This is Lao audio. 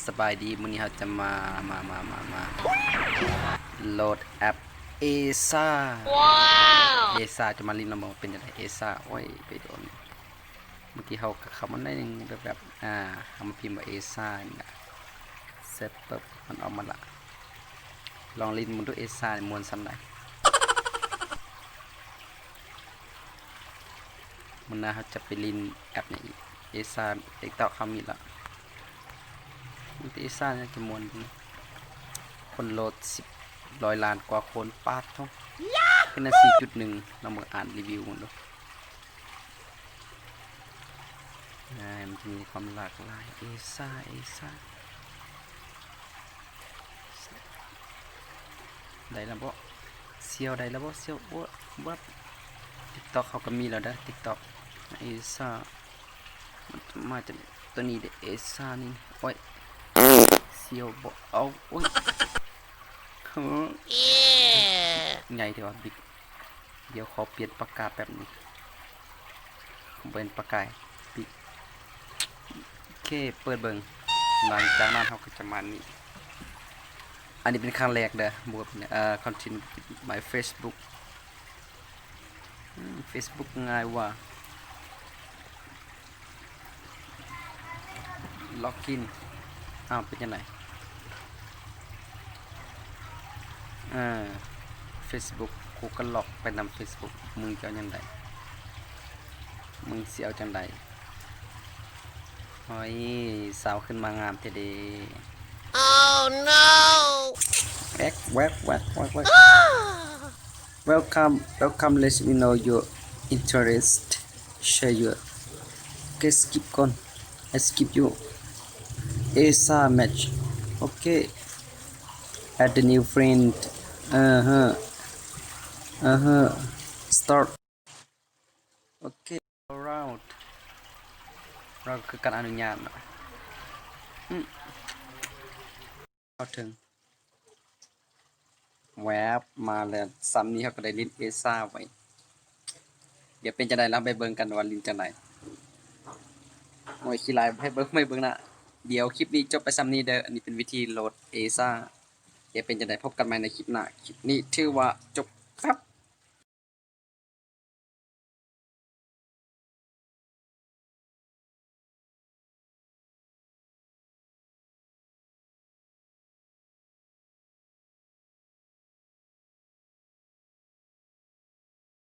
ສະບາຍດີ ມື້ນີ້ເຮົາຈະມາ ມາ ມາ ມາ ມາໂຫຼດແອັບເອຊາ ເອຊາ ຈະມາຫຼິ້ນລອງເບິ່ງວ່າເປັນຈັ່ງໃດ ເອຊາ. ໂອ້ຍ ໄປໂດນ ເມື່ອກີ້ເຮົາກໍເຂົ້າມາໜ້ອຍໜຶ່ງ ແບບ ແບບ ອ່າ ເຮົາມາພິມວ່າເອຊານີ້ລະ ເສັດປຶບ ມັນອອກມາລະ. ລອງຫຼິ້ນເບິ່ງດູ ເອຊາມ່ວນສ່ຳໃດ. ມື້ໜ້າເຮົາຈະໄປຫຼິ້ນແອັບຫຍັງອີກ ເອຊາ ຕິກຕອກເຮົາມີລະ ມີແຕ່ເອຊາໜ້າຈະມ່ວນ ຄົນໂຫຼດສິບ ຮ້ອຍລ້ານກວ່າຄົນ ປາດໂທ້ ຂຶ້ນມາສີ່ຈຸດໜຶ່ງ ລອງເບິ່ງ ອ່ານຣີວິວເບິ່ງດູ. ອ່າ ມັນຈະມີຄວາມຫຼາກຫຼາຍ ເອຊາ ເອຊາ ໄດ້ລະບໍ່? ສ່ຽວໄດ້ລະບໍ່? ສ່ຽວ ໂອ້ຍ ວັບ ຕິກຕອກເຮົາກໍມີແລ້ວເດີ ຕິກຕອກ ເອຊາ ມັນຈະມາຈາກໂຕນີ້ເດ້ ເອຊານີ້ ໂອ້ຍ ສ່ຽວບໍ່? ເອົາ ໂອ້ຍ ເຮີ ໃຫຍ່ແທ້ວ່າ ບິກ ດຽວຂໍປ່ຽນປາກກາແປັບໜຶ່ງ ເປັນປາກກາ ປິດ ໂອເຄ ເປີດເບິ່ງ ຫຼັງຈາກນັ້ນເຮົາກໍຈະມານີ້ ອັນນີ້ເປັນຄັ້ງແລກເດີ ບໍ່ເປັນ ເອີ continue with my Facebook ອືມ Facebook ງ່າຍວ່າ ລັອກອິນ ອ້າວ ເປັນຈັ່ງໃດ? ເອີ Facebook ກູກໍລັອກໄປນຳ Facebook ມຶງຈະເອົາຫຍັງໄດ້? ມຶງຊິເອົາຈັ່ງໃດ? ໂອ້ຍ ສາວຂຶ້ນມາງາມແທ້ເດ. Oh no! ແວັກ ແວັກ ແວັກ ແວັກ ແວັກ. Welcome, welcome, let me know your interest, share your, okay, skip ກ່ອນ I skip you. Esa match, okay, add a new friend. ເອີ ເອີ start, okay, round ເຮົາຄືການອະນຸຍາດເນາະ ອືມ ເຂົ້າເຖິງ ແວບ ມາແລ້ວ ສ່ຳນີ້ເຮົາກໍໄດ້ຫຼິ້ນເອຊາໄວ້ ດຽວເປັນຈັ່ງໃດລະ ໄປເບິ່ງກັນວ່າຫຼິ້ນຈັ່ງໃດ. ໂອ້ຍ ຂີ້ລາຍ ໃຫ້ເບິ່ງ ໃຫ້ເບິ່ງນະ. ດຽວຄລິບນີ້ຈົບໄປສ່ຳນີ້ເດີ ອັນນີ້ເປັນວິທີໂຫຼດເອຊາ ດຽວເປັນຈັ່ງໃດ ພົບກັນໃໝ່ໃນຄລິບໜ້າ. ຄລິບນີ້ຖືວ່າຈົບຄັບ.